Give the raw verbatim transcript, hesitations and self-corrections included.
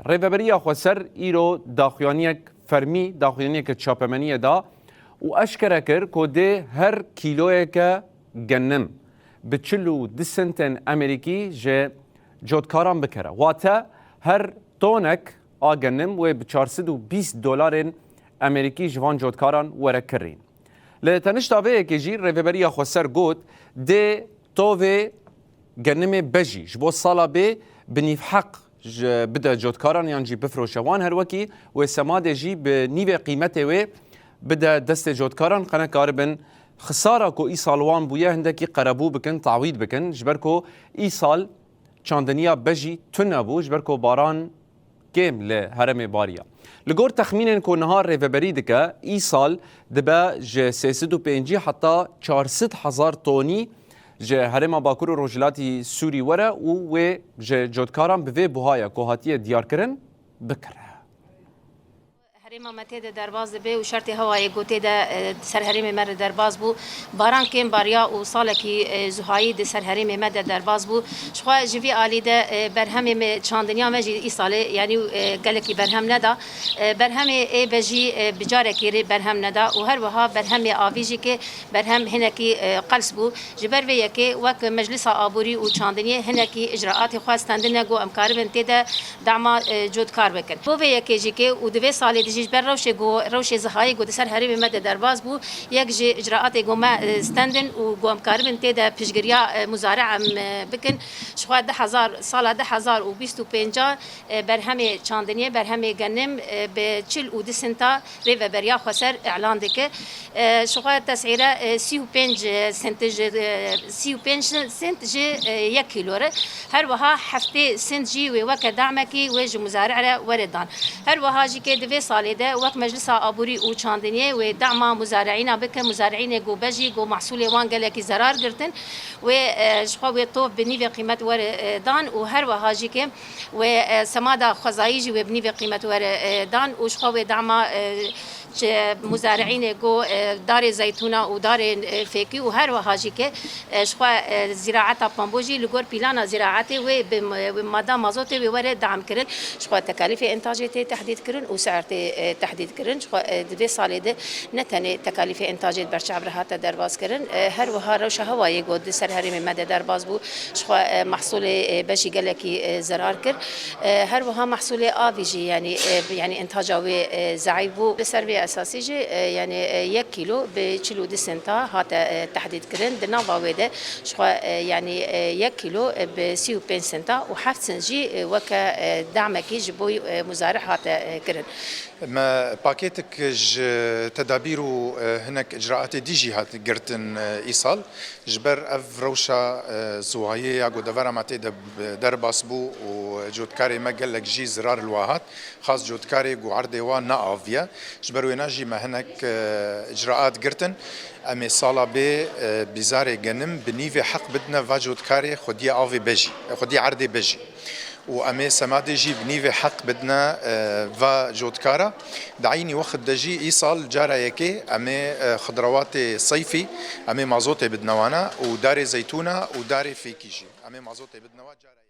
Rêveberiya Xweser îro daxuyaniyek fermî, daxuyaniyeke çapemeniyê da û eşkere kir ku dê her kîloyeke genim bi çil û du sentên Amerîkî ji cotkaran bikere. Wate her tonek a genim wê bi çar sed û bîst dolarên Amerîkî ji van cotkaran were kirîn. Li tenişta vê yekê jî Rêveberiya Xweser got, dê tovê genimê bejî ji bo sala bê bi nîvheq ji bide cotkaran yan jî bifroşe wan, her wekî wê semadê jî bi nîvê qîmetê wê bide destê cotkaran, qe nekaribin xisara ku îsal wan bûye hindekî qerebû bikin, tawîd bikin, ji ber ku îsal çandiniya bejî tune bû, ji ber ku baran kêm li herêmê bariya. Li gor texmînên ku niha rêveberî dike, îsal dibe ji sê sed û pêncî heta çar sed hezar tonî ji herêma Bakur û Rojhilatî Sûrî were û wê ji cotkaran bi vê buhaya ku hatiye diyarkirin bikire. Herêma me tê de derbas dibe û şertê hewayê ku tê de, e, ser herêmê me re derbas bû, baran kêm bariya û salekî, e, zuhayî di ser herêmê me de derbas bû. Ji xwe ji vî alî de, e, berhemê me çandiniya me jî îsalê, yanî, e, gelekî berhem neda. E, berhemê ê bejî, e, bi carekê rê berhem neda û her wiha berhemê avî jî ke berhem hinekî, e, qels bû. Ji ber vê yekê wek Meclisa Aborî û Çandiniyê hinekî icraatê xwe stendine ku em karibin tê de dema, e, cotkar bikin. Bo vê yekê jî ke û di vê salê de jî ji ber rewşê ku, rewşê zihayê ku di ser herêmê me de derbas bû, yek ji icraatê ku me, e, stendin û ku em karibin tê de piştgiriya, e, muzare em, e, bikin. Ji xwe du hezar, sala du hezar û bîst û pênc, e, berhemê çandiniyê, berhemê genim, e, bi çil û du senta Rêveberiya Xweser îlan dike. E, ji xwe tesîre, e, sî û pênc sent ji, e, sî û pênc sent ji, e, yek kîlo re. Her wiha heftê sent jî wê weke damekî wê ji muzari'î re were dan. Her wiha jî ke di vê salê de wek Meclisa Aborî û Çandiniyê wê dema muzari'îna bike, muzari'înê ku bejî ku mahsulê wan gelekî zerar girtin, wê, e, ji xwe wê tov bi nîvê qîmet were, e, dan û her wiha jî ke wê, e, semada xwezayî jî wê bi nîvê qîmet were, e, dan û ji xwe wê dema, e, ji muzari'înê ku, e, darê zeytûna û darê, e, fêkî û her wiha jî ke, e, ji xwe, e, zîraeta pambo jî li gor pîlana zîraetê wê bi ma-, wê mada mazotê wê were dam kirin. Ji xwe tekalîfê întacê tê tehdîd kirin û si'er tê, e, tehdîd kirin. Ji xwe, e, di vê salê de ne tenê tekalîfê întacê di berçav re hate derbas kirin, e, her wiha rewşa hewayê ku di ser herêmê me de derbas bû, ji xwe, e, mehsulê, e, beşî gelekî, e, zerar kir. E, her wiha mehsulê avî jî, yanî, e, yanî întaca wê, e, zeîf bû. Li ser vê esasî jî, e, yanî, e, yek kîlo bi çil û du senta hate, e, tehdîd kirin. Di nava wê de ji xwe, e, yanî, e, yek kîlo, e, bi sî û pênc senta û heft sent jî, e, weke, e, damekî ji bo, e, muzarih hate, e, kirin. Me pakêtik ji tedabîr û, e, hinek icraatê dî jî hat girtin, e, îsal. Ji ber ev rewşa, e, ziwayê ya ku devera me tê de, e, derbas bû û cotkarê me gelek jî zirar li wa hat, xas cotkarê ku erdê wa ne aviye. Ji ber wêna jî me hinek, e, icraat girtin. Em ê sala bê, e, bîzarê genim bi nîvê heq bidine va cotkarê xwediyê avê bejî, xwediyê erdê bejî. Û em ê semadê jî bi nîvê heq bidine, e, va cotkara. Di eynî wext de jî îsal cara yekê em ê, e, xidrawatê seyfî, em ê mazotê bidine wana û darê zeytûna û darê fêkî jî. Em ê mazotê bidine wa cara yekê.